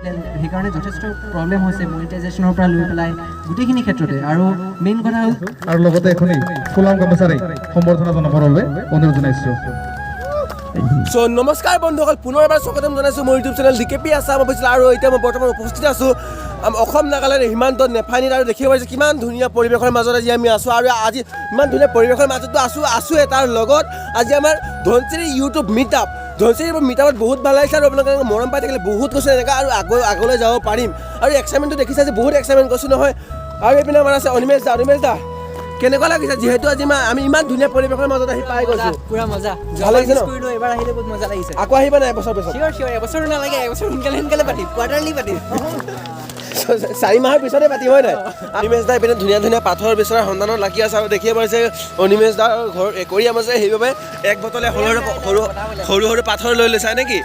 সেইকাৰণে যথেষ্ট প্ৰব্লেম হৈছে মনিটাইজেশ্যনৰ পৰা লৈ পেলাই গোটেইখিনি ক্ষেত্ৰতে। আৰু মেইন কথা হ'ল আৰু লগতে এখনি ফুলাম গামোচাৰে সম্বৰ্ধনা জনাবৰ বাবে অনুৰোধ জনাইছোঁ। চ' নমস্কাৰ বন্ধুসকল, পুনৰ এবাৰ স্বাগতম জনাইছোঁ মোৰ YouTube channel D K P Assam official. আৰু এতিয়া মই বৰ্তমান উপস্থিত আছোঁ অসম নাগালেণ্ড সীমান্তত নেফাইনিত। আৰু দেখিব পাৰিছোঁ কিমান ধুনীয়া পৰিৱেশৰ মাজত আজি আমি আছোঁ। আৰু আজি ইমান ধুনীয়া পৰিৱেশৰ মাজতো আছোঁ আছোঁৱে, তাৰ লগত আজি আমাৰ Dhansiri YouTube meet up. Dhansiri meet আপত বহুত ভাল লাগিছে আৰু আপোনালোকে এনেকৈ মৰম পাই থাকিলে বহুত কৈছে এনেকুৱা আৰু আগলৈ যাব পাৰিম। আৰু এক্সাইটমেণ্টটো দেখিছে যে বহুত এক্সাইটমেণ্ট কৈছোঁ নহয়। আৰু এইপিনে আমাৰ আছে অনিমেষ দা। অনিমেষ দা, কেনেকুৱা লাগিছে যিহেতু আজি আমি ইমান ধুনীয়া পৰিৱেশৰ মাজত আহি পাই গৈছোঁ? পুৰা মজা। ভাল লাগিছে ন? কৰিলোঁ, এইবাৰ আহিলে বহুত মজা লাগিছে। আকৌ আহিবা নাই এবছৰ পিছত? চিয়'ৰ চিয়'ৰ, এবছৰো নালাগে, এবছৰ সোনকালে সোনকালে পাতিম, কোৱাৰ্টাৰলি পাতিম। 4 মাহৰ পিছতে পাতিম, হয় নাই? অনিমেষ দা এইপিনে ধুনীয়া ধুনীয়া পাথৰ বিচৰাৰ সন্ধানত লাগি আছে। আৰু দেখিব পাৰিছে অনিমেষ দাৰ ঘৰ একুৰিয়াম আছে, সেইবাবে এক বটলে সৰু সৰু সৰু সৰু সৰু পাথৰ লৈ লৈছা নেকি?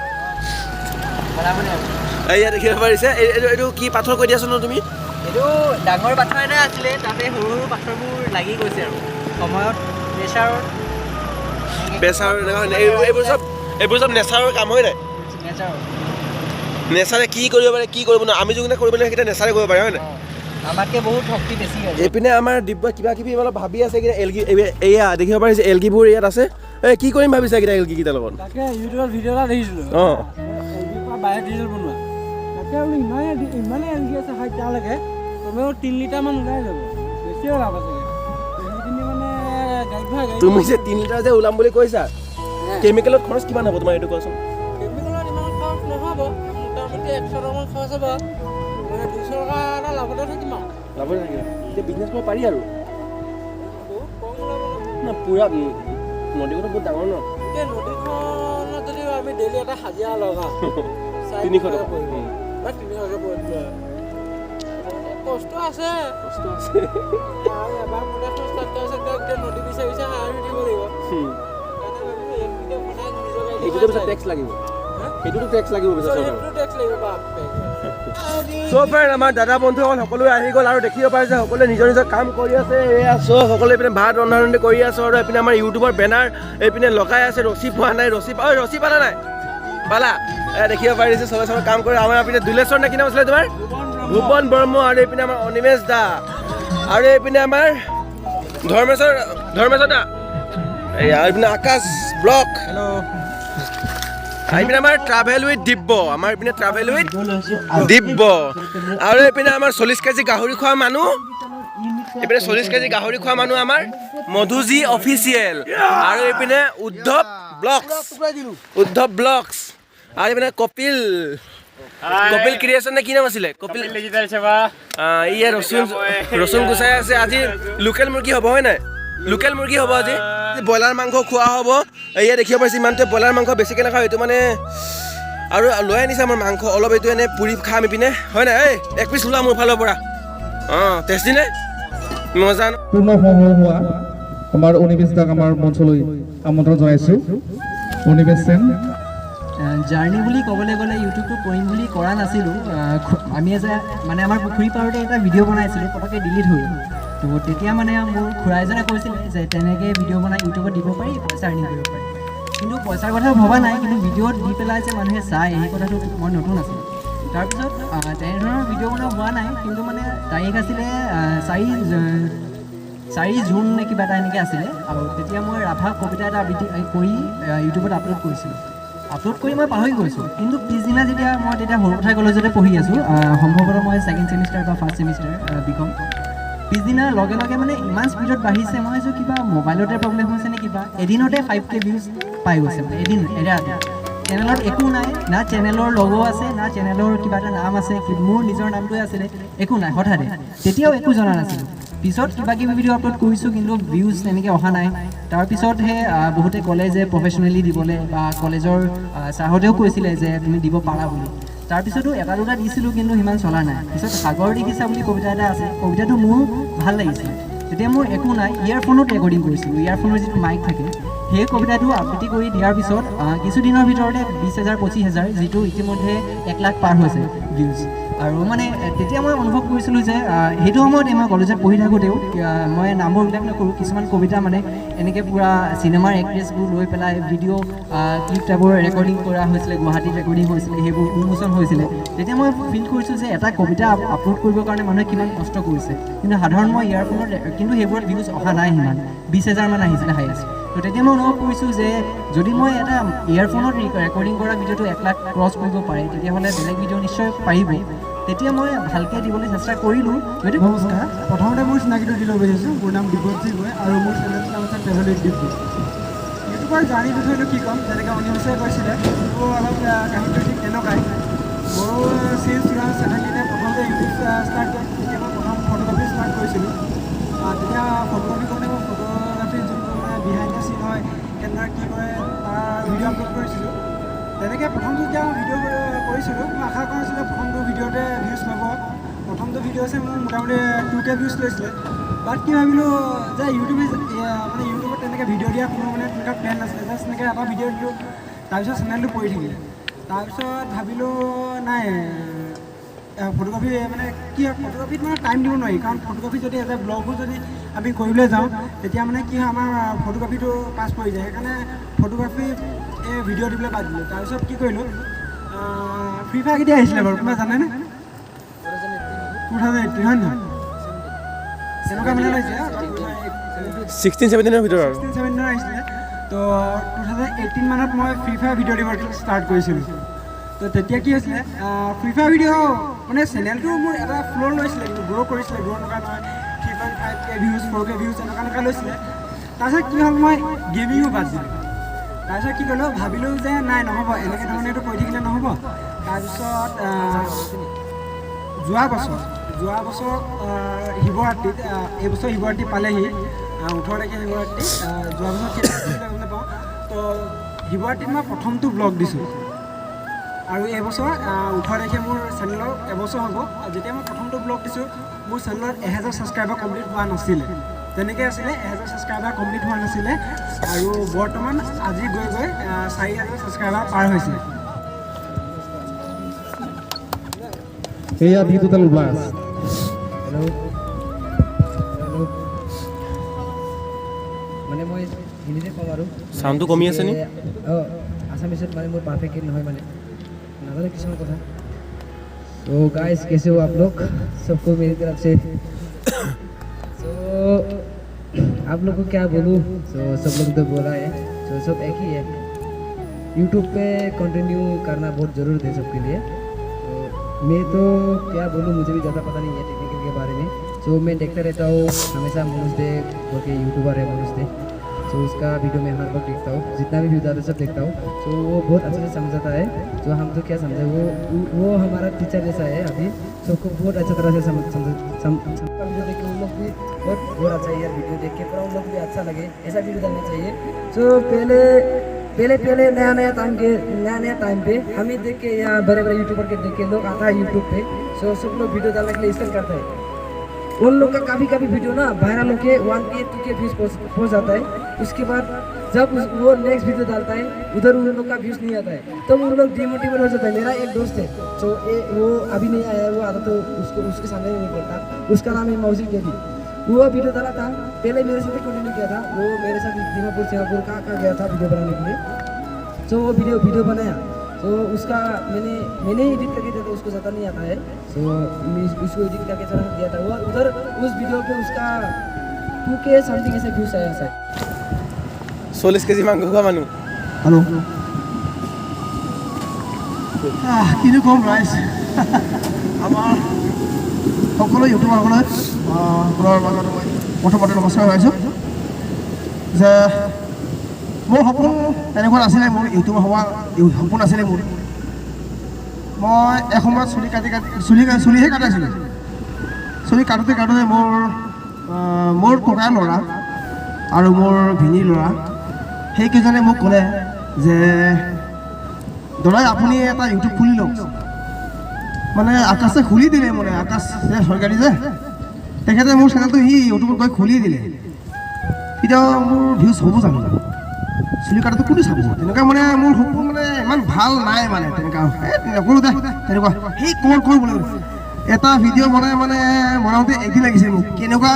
এইয়া দেখিব পাৰিছে, এইটো কি পাথৰ কৈ দিয়াচোন ন তুমি। এইটো ডাঙৰ পাথৰ এটা আছিলে, তাতে সৰু সৰু পাথৰবোৰ লাগি গৈছে আৰু সময়ত প্ৰেছাৰত। প্ৰেছাৰ এনেকুৱা হয় নাই? এইবোৰ চব নেচাৰৰ কাম, হয় নাই? নেচাৰৰ। নেচাৰে কি কৰিব পাৰে, কি কৰিব নোৱাৰে, আমি যোনকেইটা কৰিব লাগে সেইকেইটা নেচাৰে কৰিব পাৰে, হয় নাই? আমাতকৈ বহুত শক্তি বেছি আৰু। এইপিনে আমাৰ দিব্য কিবা কিবি অলপ ভাবি আছে। এইকেইটা এলগি, এইয়া দেখিব পাৰিছে এলগিবোৰ ইয়াত আছে। এই কি কৰিম ভাবিছা এইকেইটা এলগিকেইটাৰ লগত? তাকে ইউটিউবত ভিডিঅ' এটা দেখিছিলোঁ। এলগিৰ পৰা বায়'ডিজেল বনোৱা। তাকে বোলো ইমানে ইমানে এলগি আছে তালৈকে কমেও 3 লিটাৰমান ওলাই যাব, বেছিয়ে ওলাব চাগে। সেইখিনি মানে গাড়ীত ভৰাই গাড়ীত তুমি যে 3 লিটাৰ যে ওলাম বুলি কৈছা, কেমিকেলত খৰচ কিমান হ'ব তোমাৰ, এইটো কোৱাচোন। কেমিকেলত ইমান খৰচ নহ'ব, মোটামুটি 100 টকামান খৰচ হ'ব, মানে 200 টকা এটা লাভতে থাকিম আৰু। লাভ থাকিব এতিয়া, বিজনেছ কৰিব পাৰি আৰু। বহুত কম ওলাব নহয়। ন পুৰা নদীখনো বহুত ডাঙৰ ন? গোটেই নদীখনত যদি আমি ডেইলি এটা হাজিৰা লগাওঁ, চাৰে 300 টকা। পৰিব বা 300কে পৰিব। কষ্ট আছে। কষ্ট আছে। আৰু এবাৰ প্ৰডাকশ্যন ষ্টাৰ্ট কৰাৰ পিছত গোটেই নদী বিচাৰি বিচাৰি সাৰ দিব লাগিব। সেইকাৰণে ভাবিছোঁ এইখিনিতে বনাই নিজৰ গাড়ীতে। সেইটোতো পিছত টেক্স লাগিব। হা? সেইটোতো টেক্স লাগিব পিছত চৰকাৰৰ। সেইটোতো টেক্স লাগিব, বাপৰে। চ' ফ্ৰেণ্ড, আমাৰ দাদা বন্ধুসকল সকলোৱে আহি গ'ল আৰু দেখিব পাৰিছে সকলোৱে নিজৰ নিজৰ কাম কৰি আছে। এয়া চ' সকলোৱে এইপিনে ভাত ৰন্ধা ৰন্ধি কৰি আছে আৰু এইপিনে আমাৰ ইউটিউবৰ বেনাৰ এইপিনে লগাই আছে। ৰছী পোৱা নাই, ৰছী ঐ ৰছী পালা নাই? পালা? এ দেখিব পাৰিছে চবে চবে কাম কৰি। আমাৰ এইপিনে দুলেশ্বৰ নে কি নাম আছিলে তোমাৰ? ভুৱন ব্ৰহ্ম। আৰু এইপিনে আমাৰ অনিমেষ দা আৰু এইপিনে আমাৰ ধৰ্মেশ্বৰ, ধৰ্মেশ্বৰ দা। এই আৰু এইপিনে আকাশ ব্লক, এইপিনে আমাৰ ট্ৰাভেল উইথ দিব্য, আমাৰ এইপিনে ট্ৰাভেল উইথ দিব্য। আৰু এইপিনে আমাৰ 40 কেজি গাহৰি খোৱা মানুহ, এইপিনে 40 কেজি গাহৰি খোৱা মানুহ আমাৰ মধুজী অফিচিয়েল। আৰু এইপিনে উদ্ধৱ ব্লগছ, উদ্ধৱ ব্লগছ। আৰু এইপিনে কপিল, কপিল ক্ৰিয়েশ্যন নে কি নাম আছিলে? কপিল ডিজিটেল সেৱা। ইয়াত ৰচুন ৰচুন গুচাই আছে। আজি লোকেল মুৰ্গী হ'ব, হয় নাই? লোকেল মুৰ্গী হ'ব আজি, ব্ৰইলাৰ মাংস খোৱা হ'ব। এয়া দেখিব পাৰিছে, ইমানটোৱে ব্ৰইলাৰ মাংস বেছিকৈ নাখাওঁ এইটো মানে। আৰু লৈ আনিছে আমাৰ মাংস অলপ, এইটো এনে পুৰি খাম ইপিনে, হয় নাই? এই এক পিচ লোৱা মোৰ ফালৰ পৰা। অঁ, টেষ্টি নে মজা ন? পূৰ্ণ সমূহ হোৱা আমাৰ অনিমেষ দাক আমাৰ মঞ্চলৈ আমন্ত্ৰণ জনাইছোঁ, অনিমেষ সেন। জাৰ্ণি বুলি ক'বলৈ গ'লে ইউটিউবটো কৰিম বুলি কৰা নাছিলোঁ। আমি যে মানে আমাৰ পুখুৰী পাৰতে এটা ভিডিঅ' বনাইছিলোঁ, পটককৈ ডিলিট হৈ গ'ল। তো তেতিয়া মানে মোৰ খুৰা এজনে কৈছিলে যে তেনেকৈ ভিডিঅ' বনাই ইউটিউবত দিব পাৰি, পইচা আৰ্নিং কৰিব পাৰি। কিন্তু পইচাৰ কথা ভবা নাই, কিন্তু ভিডিঅ'ত দি পেলাই যে মানুহে চায় সেই কথাটো মই নতুন আছিলোঁ। তাৰপিছত তেনেধৰণৰ ভিডিঅ' বনোৱা হোৱা নাই, কিন্তু মানে তাৰিখ আছিলে 4 জুন নে কিবা এটা এনেকৈ আছিলে। আৰু তেতিয়া মই ৰাভা কবিতা এটা আবৃত্তি কৰি ইউটিউবত আপলোড কৰিছিলোঁ। আপলোড কৰি মই পাহৰি গৈছোঁ, কিন্তু পিছদিনা যেতিয়া মই তেতিয়া সৰুপথাৰ কলেজতে পঢ়ি আছোঁ, সম্ভৱতঃ মই ছেকেণ্ড ছেমিষ্টাৰ বা ফাৰ্ষ্ট ছেমিষ্টাৰ বি কম। পিছদিনা লগে লগে মানে ইমান স্পীডত বাঢ়িছে, মই ভাবিছোঁ কিবা মোবাইলতে প্ৰব্লেম হৈছে নে কিবা। এদিনতে 5K views পাই গৈছে, মানে এদিন এৰাতি। চেনেলত একো নাই, না চেনেলৰ লগো আছে, না চেনেলৰ কিবা এটা নাম আছে, মোৰ নিজৰ নামটোৱে আছিলে, একো নাই। হঠাতে তেতিয়াও একো জনা নাছিলোঁ। পিছত কিবা কিবি ভিডিঅ' আপলোড কৰিছোঁ, কিন্তু ভিউজ তেনেকৈ অহা নাই। তাৰপিছতহে বহুতে ক'লে যে প্ৰফেচনেলি দিবলৈ বা কলেজৰ ছাৰহঁতেও কৈছিলে যে তুমি দিব পাৰা বুলি। তাৰপিছতো এটা দুটা দিছিলোঁ, কিন্তু সিমান চলা নাই। পিছত "সাগৰ দেখিছা" বুলি কবিতা এটা আছে, কবিতাটো মোৰ ভাল লাগিছিলে। তেতিয়া মোৰ একো নাই, ইয়েৰফোনত ৰেকৰ্ডিং কৰিছিলোঁ, ইয়েৰফোনৰ যিটো মাইক থাকে। সেই কবিতাটো আবৃত্তি কৰি দিয়াৰ পিছত কিছুদিনৰ ভিতৰতে 20 হাজাৰ, 25 হাজাৰ, যিটো ইতিমধ্যে 1 লাখ পাৰ হৈছে ভিউজ। আৰু মানে তেতিয়া মই অনুভৱ কৰিছিলোঁ যে সেইটো সময়তে মই কলেজত পঢ়ি থাকোঁতেও মই নামবোৰ উল্লেখ নকৰোঁ, কিছুমান কবিতা মানে এনেকৈ পূৰা চিনেমাৰ এক্ট্ৰেছবোৰ লৈ পেলাই ভিডিঅ' ক্লিপ টাইপৰ ৰেকৰ্ডিং কৰা হৈছিলে, গুৱাহাটীত ৰেকৰ্ডিং হৈছিলে, সেইবোৰ উন্মোচন হৈছিলে। তেতিয়া মই ফিল কৰিছোঁ যে এটা কবিতা আপলোড কৰিবৰ কাৰণে মানুহে কিমান কষ্ট কৰিছে, কিন্তু সাধাৰণ মই ইয়াৰফোনত কিন্তু সেইবোৰত ভিউজ অহা নাই, সিমান 20,000মান আহিছিলে হায়েষ্ট। তো তেতিয়া মই অনুভৱ কৰিছোঁ যে যদি মই এটা ইয়েৰফোনত ৰেকৰ্ডিং কৰা ভিডিঅ'টো 1 লাখ ক্ৰছ কৰিব পাৰে, তেতিয়াহ'লে বেলেগ ভিডিঅ' নিশ্চয় পাৰিব। তেতিয়া মই ভালকৈ দিবলৈ চেষ্টা কৰিলোঁ যদিও। নমস্কাৰ। প্ৰথমতে মোৰ চিনাকিটো দি ল'ব বিচাৰিছোঁ। মোৰ নাম দিব্যজ্যোতি গগৈ আৰু মোৰ চেনেলটোৰ নাম হৈছে ট্ৰেভেল উইথ দিব্য। ইউটিউবৰ জাৰ্ণিৰ বিষয়েনো কি ক'ম, যেনেকৈ অনিমেষে কৈছিলে, মোৰো অলপ কাহিনীটো ঠিক তেনেকুৱাই। মোৰো চিন্স 2017তে প্ৰথমতে ইউটিউব ষ্টাৰ্ট কৰি তেতিয়া মই প্ৰথম ফটোগ্ৰাফী ষ্টাৰ্ট কৰিছিলোঁ। তেতিয়া ফটোগ্ৰাফী কৰোঁতে মই ফটোগ্ৰাফীৰ যোনটো মানে বিহাইণ্ড the চিন হয়, কেনেদৰে কি কৰে, তাৰ ভিডিঅ' আপলোড কৰিছিলোঁ। তেনেকৈ প্ৰথমটো যেতিয়া মই ভিডিঅ' কৰিছিলোঁ, মই আশা কৰা নাছিলোঁ প্ৰথমটো ভিডিঅ'তে ভিউজ ল'ব। প্ৰথমটো ভিডিঅ' আছে মোৰ মোটামুটি 2K views লৈছিলে। বাট কি ভাবিলোঁ যে ইউটিউবে মানে ইউটিউবত তেনেকৈ ভিডিঅ' দিয়া কোনো মানে তেনেকুৱা প্লেন নাছিলে। জাষ্ট তেনেকৈ এটা ভিডিঅ' দিলোঁ, তাৰপিছত চেনেলটো পৰি থাকিলে। তাৰপিছত ভাবিলোঁ নাই, ফটোগ্ৰাফী মানে কি হয়, ফটোগ্ৰাফীত মানে টাইম দিব নোৱাৰি। কাৰণ ফটোগ্ৰাফী যদি এজ এ ব্লগো যদি আমি কৰিবলৈ যাওঁ, তেতিয়া মানে কি হয়, আমাৰ ফটোগ্ৰাফীটো পাছ পৰি যায়। সেইকাৰণে ফটোগ্ৰাফী এই ভিডিঅ' দিবলৈ বাদ দিলোঁ। তাৰপিছত কি কৰিলোঁ, ফ্ৰী ফায়াৰ কেতিয়া আহিছিলে বাৰু কোনোবা জানেনে? 2018 হয় নহয়, তেনেকুৱা মানে আহিছিলে। 16 17ৰ ভিতৰত আৰু। 16 17ৰ আহিছিলে। তো 2018 মানত মই ফ্ৰী ফায়াৰ ভিডিঅ' দিব ষ্টাৰ্ট কৰিছিলোঁ। তো তেতিয়া কি হৈছিলে, ফ্ৰী ফায়াৰ ভিডিঅ' মানে চেনেলটো মোৰ এটা ফ্ল' লৈছিলে, কিন্তু গ্ৰ' কৰিছিলে, গ্ৰ' নকৰা নহয়, 3.5K views, 4K views এনেকুৱা এনেকুৱা লৈছিলে। তাৰপিছত কি হ'ল, মই গেমিঙো বাদ দিলোঁ। তাৰপিছত কি কৰিলোঁ, ভাবিলোঁ যে নাই, নহ'ব, এনেকৈ ধৰণেতো কৰি থাকিলে নহ'ব। তাৰপিছত যোৱা বছৰ শিৱৰাত্ৰিত, এইবছৰ শিৱৰাত্ৰি পালেহি, 18 তাৰিখে শিৱৰাত্ৰি, যোৱা বছৰ কেতিয়া আছিলে গম নাপাওঁ। তো শিৱৰাত্ৰিত মই প্ৰথমটো ব্লগ দিছোঁ আৰু এইবছৰ 18 তাৰিখে মোৰ চেনেলৰ এবছৰ হ'ব। আৰু যেতিয়া মই প্ৰথমটো ব্লগ দিছোঁ, মোৰ চেনেলত 1000 ছাবস্ক্ৰাইবাৰ কমপ্লিট হোৱা নাছিলে, তেনেকৈ আছিলে, 1000 ছাবস্ক্ৰাইবাৰ কমপ্লিট হোৱা নাছিলে। আৰু বৰ্তমান আজি গৈ গৈ 4000 ছাবস্ক্ৰাইবাৰ পাৰ হৈছে। এয়া the total blast. Hello hello, মানে মই হিন্দীতে ক'ম আৰু। চাউণ্ডটো কমি আছে নি? অঁ, আছামিছত মানে মোৰ পাৰফেক্ট নহয়, মানে নাজানো কিছুমান কথা। तो गाइस, कैसे हो आप लोग? सबको मेरी तरफ से। तो आप लोग को क्या बोलूँ, तो सब लोग तो बोला है, तो सब एक ही है। यूट्यूब पे कंटिन्यू करना बहुत ज़रूरत है सबके लिए। तो मैं तो क्या बोलूँ, मुझे भी ज़्यादा पता नहीं है टेक्निकल के बारे में। तो मैं देखता रहता हूँ हमेशा, मनोज दे बोल के यूट्यूबर है मनोज दे। तो उसका वीडियो मैं हर वक्त देखता हूँ, जितना भी वीडियो आता है सब देखता हूँ। तो वो बहुत अच्छे से समझाता है। तो हम तो क्या समझे, वो हमारा टीचर जैसा है। अभी सबको बहुत अच्छा तरह से समझ समझ सम, सबका वीडियो देख के उन लोग भी बहुत बहुत अच्छा है यार। वीडियो देख के पूरा उन लोग भी अच्छा लगे, ऐसा वीडियो डालना चाहिए। तो पहले पहले पहले नया नया टाइम के नया नया टाइम पे हमें देख के या बड़े बड़े यूट्यूबर के देख के लोग आता है यूट्यूब पे। सो सब लोग वीडियो डालने के लिए स्टार्ट करता है। उन लोग का कभी कभी वीडियो ना वायरल होके 1K 2K views पहुँच जाता है। उसके बाद जब वो नेक्स्ट वीडियो डालता है, उधर उन लोग का व्यूज़ नहीं आता है, तब उन लोग डिमोटिवेट हो जाता है। मेरा एक दोस्त है, तो वो अभी नहीं आया है, वो आता तो उसको उसके सामने नहीं बोलता। उसका नाम है मौजिद बेबी। वो वीडियो डाला था, पहले मेरे साथ कंटिन्यू किया था। वो मेरे साथ दीमापुर, सिंगापुर, कहाँ कहाँ गया था वीडियो बनाने के लिए। तो वो वीडियो वीडियो बनाया, तो उसका मैंने मैंने ही एडिट करके दिया था। उसको ज़्यादा नहीं आता है, तो मैं उसको एडिट करके थोड़ा सा दिया था। वो उधर उस वीडियो पे उसका 2K something ऐसे व्यूज आया सर। 40 কেজি মাংস খোৱা মানুহ। হেল্ল', কিনো ক'ম ৰাইজ, আমাৰ সকলো ইউটিউবাৰসকলে সকলৰ মাজত মই প্ৰথমতে নমস্কাৰ জনাইছোঁ যে মোৰ সপোন তেনেকুৱা নাছিলে, মোৰ ইউটিউবাৰ হোৱা সপোন নাছিলে মোৰ। মই এসময়ত চুলি কাটি কাটি চুলিহে কাটাইছিলোঁ। চুলি কাটোতে কাটোতে মোৰ ককাৰ ল'ৰা আৰু মোৰ ভিনীৰ ল'ৰা, সেইকেইজনে মোক ক'লে যে দাদা, আপুনি এটা ইউটিউব খুলি লওক। মানে আকাশে খুলি দিলে, মানে আকাশ যে চৰকাৰী যে, তেখেতে মোৰ চেনেলটো সি ইউটিউবত গৈ খুলি দিলে। তেতিয়া মোৰ ভিউজ হ'ব জানো? চুলি কটাটো কোনে চাব তেনেকুৱা, মানে মোৰ সপোন মানে ইমান ভাল নাই, মানে তেনেকুৱা এই নকৰোঁ দে তেনেকুৱা। সেই কৰ কৰ বোলে। এটা ভিডিঅ' বনাই মানে বনাওঁতে একদিন লাগিছে মোক। কেনেকুৱা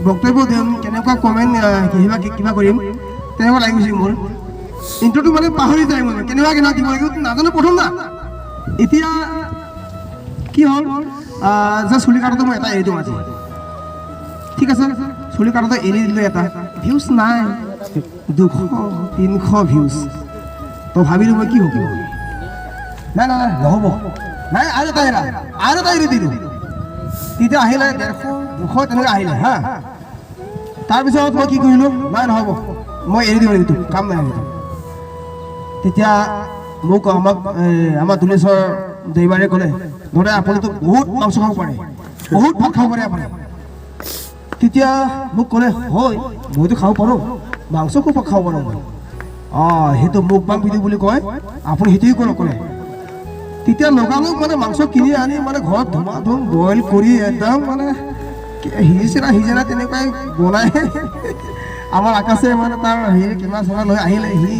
বক্তব্য দিম, কেনেকুৱা কমেণ্ট, কিবা কিবা কৰিম, তেনেকুৱা লাগি গৈছে মোৰ। ইণ্ট্ৰটো মানে পাহৰি যায়, মানে কেনেকুৱা কেনেকুৱা দিব লাগিব নাজানো প্ৰথম না। এতিয়া কি হ'ল যে চুলি কাটোতে মই এটা এৰি দিওঁ আজি, ঠিক আছে। চুলি কাটোতে এৰি দিলোঁ এটা, ভিউজ নাই, 200-300 ভিউজ। তো ভাবিলোঁ মই কি হ'ব, নাই নাই নাই, নহ'ব, নাই, আৰু এটা এৰা, আৰু এটা এৰি দিলোঁ। তেতিয়া আহিলে 150, 200 তেনেকৈ আহিলে। হা, তাৰপিছত মই কি কৰিলোঁ, নাই নহ'ব, মই এৰি দিওঁ এইটো কাম নাই এইটো। তেতিয়া মোক আমাক এই আমাৰ দুলেশ্বৰ দেওবাৰে ক'লে, দাদা, আপুনিতো বহুত মাংস খাব পাৰে, বহুত ভাত খাব পাৰে আপুনি। তেতিয়া মোক ক'লে, হয়, মইতো খাব পাৰোঁ, মাংস খুব খাব পাৰোঁ মই। অঁ, সেইটো মুকবাং ভিডিঅ' বুলি কয়, আপুনি সেইটোৱে কৰক ক'লে। তেতিয়া লগালগ মানে মাংস কিনি আনি মানে ঘৰত ধুমা ধুম বইল কৰি একদম মানে সিজিছে না সিজে না তেনেকুৱাই বনাই আমাৰ আকাশে মানে তাৰ হেৰি কেমেৰা চেমেৰা লৈ আহিলে। সি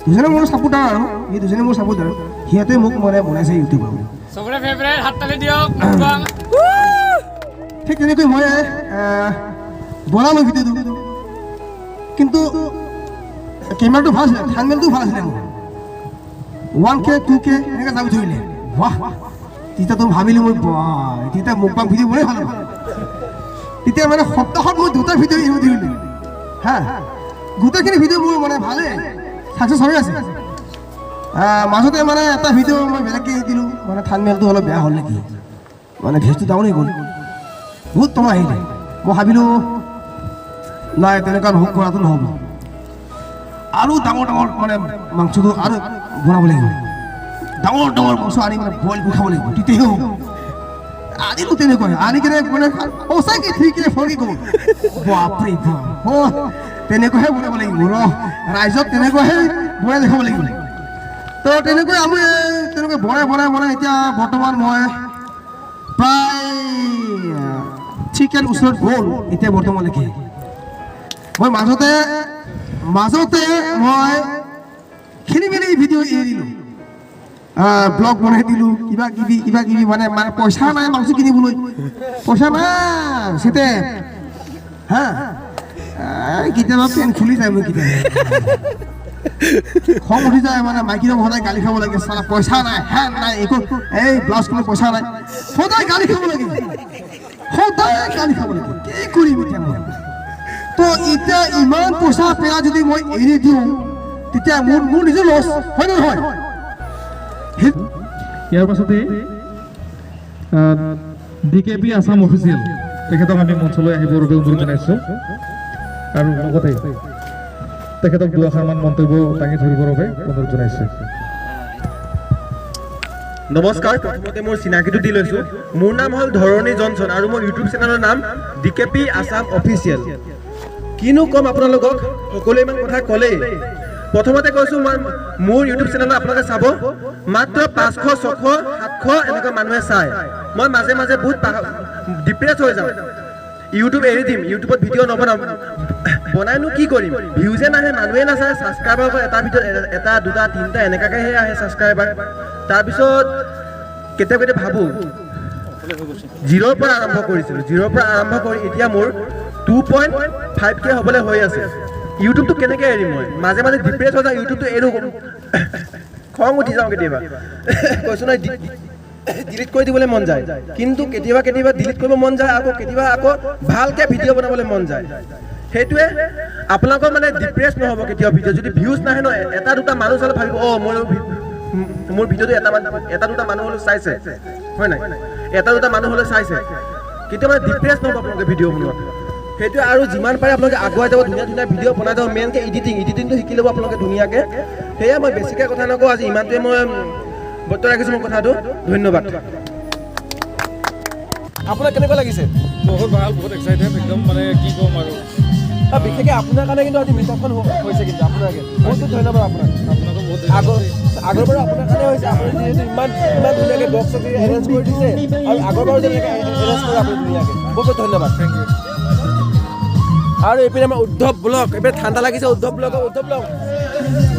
দুজনে মোৰ ছাপোৰ্টাৰ আৰু সি দুজনে মোৰ ছাপোৰ্টাৰ। সিহঁতে মোক মানে বনাইছে ইউটিউবৰ। চবৰে ফেভৰেট, হাত তালি দিয়ক মুকবাং। ঠিক তেনেকৈ মই বনালোঁ ভিডিঅ'টো, কিন্তু কেমেৰাটো ভাল আছিলে, থাম্বনেইলটো ভাল আছিলে মোৰ। 1K, 2K এনেকৈ যাব ধৰিলে। বাহ, তেতিয়াতো ভাবিলোঁ মই, বাহ, তেতিয়া মুকবাং ভিডিঅ' বনাই ভাল হ'ব। তেতিয়া মানে সপ্তাহত মই দুটা ভিডিঅ' এৰিব ধৰিলোঁ। হা, গোটেইখিনি ভিডিঅ' মোৰ মানে ভালেই ছাকচেছ হৈ আছে। মাজতে মানে এটা ভিডিঅ' মই বেলেগকৈ দিলোঁ, মানে থাম্বনেইলটো অলপ বেয়া হ'ল নেকি, মানে ভিউজটো ডাউন হৈ গ'ল, বহুত টকা আহিলে। মই ভাবিলোঁ, নাই, তেনেকুৱা নহ'ব, কৰাটো নহ'ব, আৰু ডাঙৰ ডাঙৰ মানে মাংসটো আৰু বনাব লাগিব, ডাঙৰ ডাঙৰ মাংস আনি মানে বইল কৰি খাব লাগিব, তেতিয়াহে হ'ব। আনিলোঁ তেনেকুৱাই, আনি কেনে মানে সঁচাকৈ 3K, 4K গ'ল। বাপৰে বাপ, অ' তেনেকুৱাহে বনাব লাগিব, ৰ ৰাইজক তেনেকুৱাহে বনাই দেখাব লাগিব। তো তেনেকৈ আমি তেনেকৈ বনাই বনাই বনাই এতিয়া বৰ্তমান মই প্ৰায় 3Kৰ ওচৰত গ'ল এতিয়া বৰ্তমানলৈকে। মই মাজতে মাজতে মই খেলি মেলি ভিডিঅ' এৰি দিলোঁ, ব্লগ বনাই দিলোঁ, কিবা কিবি কিবা কিবি, মানে মানে পইচা নাই, মাংস কিনিবলৈ পইচা নাই চিতে। হা, এই কেতিয়াবা পেন খুলি যায় মোৰ, কেতিয়াবা খং উঠি যায়, মানে মাইকীৰ সদায় গালি খাব লাগে, চালা পইচা নাই, হে নাই একো, এই ব্লাউজ কিনে পইচা নাই, সদায় গালি খাব লাগে, সদায় গালি খাব লাগে। কি কৰিম এতিয়া মই? তো এতিয়া ইমান পইচা পেলাই যদি মই এৰি দিওঁ, তেতিয়া মোৰ নিজৰ লছ হয় নে নহয়? ইয়াৰ পাছতে D K P Assam official, তেখেতক আমি মঞ্চলৈ আহিবৰ বাবে অনুৰোধ জনাইছোঁ আৰু লগতে তেখেতক দুআষাৰমান মন্তব্য দাঙি ধৰিবৰ বাবে অনুৰোধ জনাইছোঁ। নমস্কাৰ, প্ৰথমতে মোৰ চিনাকিটো দি লৈছোঁ। মোৰ নাম হ'ল ধৰণী জনছন আৰু মোৰ ইউটিউব চেনেলৰ নাম D K P Assam official. কিনো ক'ম আপোনালোকক, সকলোৱে ইমান কথা ক'লেই। প্ৰথমতে কৈছোঁ, মই মোৰ ইউটিউব চেনেলত আপোনালোকে চাব, মাত্ৰ 500, 600, 700 এনেকুৱা মানুহে চায়। মই মাজে মাজে বহুত ডিপ্ৰেছ হৈ যাওঁ, ইউটিউব এৰি দিম, ইউটিউবত ভিডিঅ' নবনাম, বনাইনো কি কৰিম, ভিউজে নাহে, মানুহে নাচায়, ছাবস্ক্ৰাইবাৰ এটা ভিডিঅ'ত এটা, দুটা, তিনিটা এনেকুৱাকৈহে আহে ছাবস্ক্ৰাইবাৰ। তাৰপিছত কেতিয়াবা কেতিয়াবা ভাবোঁ, জিৰ'ৰ পৰা আৰম্ভ কৰিছিলোঁ, জিৰ'ৰ পৰা আৰম্ভ কৰি এতিয়া মোৰ 2.5K হ'বলৈ হৈ আছে। ইউটিউবটো কেনেকৈ এৰিম মই? মাজে মাজে ডিপ্ৰেছ হৈ যাওঁ, ইউটিউবটো এৰো, খং উঠি যাওঁ কেতিয়াবা। কৈছোঁ নহয়, ডিলিট কৰি দিবলৈ মন যায়। কিন্তু কেতিয়াবা কেতিয়াবা ডিলিট কৰিব মন যায়, আকৌ কেতিয়াবা আকৌ ভালকৈ ভিডিঅ' বনাবলৈ মন যায়। সেইটোৱে আপোনালোকৰ মানে ডিপ্ৰেছ নহ'ব কেতিয়াও। ভিডিঅ' যদি ভিউজ নাহে ন, এটা দুটা মানুহ চালে ভাবিব, অঁ, মোৰ ভিডিঅ'টো এটা দুটা মানুহ হ'লেও চাইছে, হয় নাই? এটা দুটা মানুহ হ'লেও চাইছে। কেতিয়াও মানে ডিপ্ৰেছ নহ'ব আপোনালোকে ভিডিঅ' বনোৱাত। সেইটোৱে, আৰু যিমান পাৰে আপোনালোকে আগুৱাই যাব, ধুনীয়া ধুনীয়া ভিডিঅ' বনাই যাব। মেইনকৈ এডিটিংটো শিকি ল'ব আপোনালোকে ধুনীয়াকৈ। সেয়া, মই বেছিকৈ কথা নকওঁ, আজি ইমানটোৱে মই বৰ্তমান ৰাখিছোঁ মোৰ কথাটো। ধন্যবাদ। আপোনাক কেনেকুৱা লাগিছে? বহুত ভাল, বহুত এক্সাইটেড একদম, মানে কি ক'ম আৰু। বিশেষকৈ আপোনাৰ কাৰণে কিন্তু আজি মিটআপখন হৈছে, কিন্তু আপোনাকে বহুত বহুত ধন্যবাদ আপোনাক। আপোনাকো বহুত। আগৰ বাৰু আপোনাৰ কাৰণে হৈছে, আপুনি যিহেতু ইমান ইমান ধুনীয়াকৈ বক্স চক্স এৰেঞ্জ কৰি দিছে আৰু আগৰ বাৰো যেনেকৈ এৰেঞ্জ কৰে আপুনি ধুনীয়াকৈ। বহুত বহুত ধন্যবাদ। Thank U. আৰু এইপিনে আমাৰ উদ্ধৱ ব্লগ, এইপিনে ঠাণ্ডা লাগিছে উদ্ধৱ ব্লগ। উদ্ধৱ ব্লগ,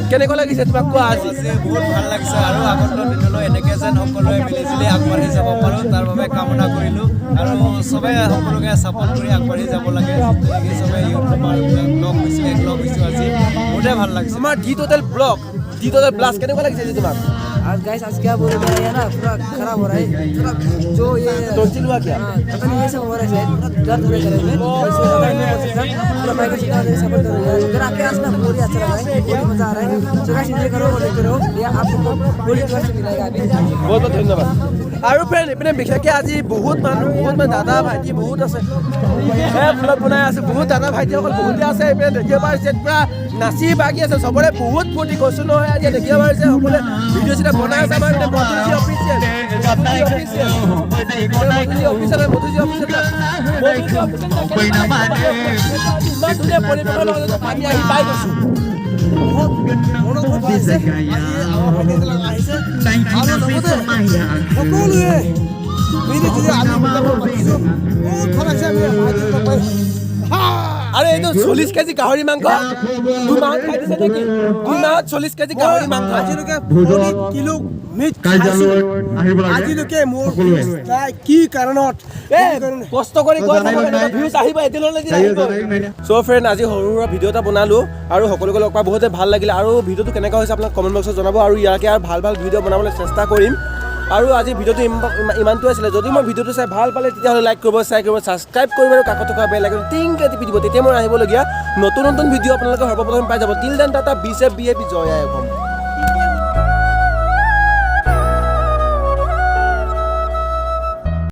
কেনেকুৱা লাগিছে তোমাক কোৱা আজি? আজি বহুত ভাল লাগিছে আৰু আগন্তুক দিনলৈ এনেকৈ যেন সকলোৱে মিলি জুলি আগবাঢ়ি যাব পাৰোঁ, তাৰ বাবে কামনা কৰিলোঁ। আৰু চবে সকলোকে ছাপৰ্ট কৰি আগবাঢ়ি যাব লাগে। তেনেকৈ চবে ইউটিউবাৰবিলাক লগ হৈছোঁ, একলগ হৈছোঁ, আজি বহুতেই ভাল লাগিছে। আমাৰ D total blog, D total blast, কেনেকুৱা লাগিছে আজি তোমাক? आज गाइस, आज क्या बोले, मेरा ये ना पूरा खराब हो रहा है पूरा जो ये टॉन्सिल हुआ क्या? हाँ, पता नहीं ये सब हो रहा है शायद, पूरा दर्द हो रहा है गले में। इसलिए ज़्यादा नहीं बोल सकता। पूरा माइक से सपोर्ट करो यार। इधर आके आज ना बहुत ही अच्छा लगा है, बहुत ही मजा आ रहा है। सो गाइस, एंजॉय करो और देखते रहो, ये आपको बहुत ही से मिलेगा अभी। বহুত বহুত ধন্যবাদ। আৰু ফ্ৰেণ্ড, এইপিনে বিশেষকৈ আজি বহুত মানুহ, বহুত মানে দাদা ভাইটি বহুত আছে। এই ব্লগ বনাই আছে, বহুত দাদা ভাইটিসকল বহুতে আছে। এইপিনে দেখিব পাৰিছে, পূৰা নাচি বাগি আছে, চবৰে বহুত ফূৰ্তি। কৈছোঁ নহয়, আজি দেখিব পাৰিছে সকলোৱে ভিডিঅ' চিডিঅ' বনাই আছে। আমাৰ এইপিনে Madhuji official, Madhuji official, Madhuji official, Madhuji official, Madhuji official. ইমান ধুনীয়া পৰিৱেশৰ লগত আমি আহি পাই গৈছোঁ। বহুত মনত বহুত ভাল লাগিছে আজি, আমাৰ ভাইটিবিলাক আহিছে আৰু লগতে সকলোৱে মিলি জুলি আমি উদযাপন পাতিছোঁ। বহুত ভাল লাগিছে আমি ভাইটিবিলাক পাই। আৰু এইটো 40 কেজি গাহৰি মাংস 2 মাহত খাই দিছে নেকি? 2 মাহত 40 কেজি গাহৰি মাংস। আজিলৈকে 40 কিলো মিট খাইছোঁ, আহিব লাগে। আজিলৈকে মোৰ সকলোৱে। নাই, কি কাৰণত? এ কষ্ট কৰি গৈ ভিউজ আহিব, এদিনলৈ এদিন আহিব। চ' ফ্ৰেণ্ড, আজি সৰু সুৰা ভিডিঅ' এটা বনালোঁ আৰু সকলোকে লগ পাই বহুতে ভাল লাগিলে। আৰু ভিডিঅ'টো কেনেকুৱা হৈছে আপোনাক কমেণ্ট বক্সত জনাব আৰু ইয়াকে আৰু ভাল ভাল ভিডিঅ' বনাবলৈ চেষ্টা কৰিম। আৰু আজি ভিডিঅ'টো ইমানটোৱে আছিলে। যদি মই ভিডিঅ'টো চাই ভাল পালে, তেতিয়াহ'লে লাইক কৰিব, শ্বেয়াৰ কৰিব, ছাবস্ক্ৰাইব কৰিব আৰু কাষত থকা বেল আইকন টিংকৈ টিপি দিব। তেতিয়া মই আহিবলগীয়া নতুন নতুন ভিডিঅ' আপোনালোকে সৰ্বপ্ৰথম পাই যাব। Till then, tata, be safe, be happy. Joy I Assam.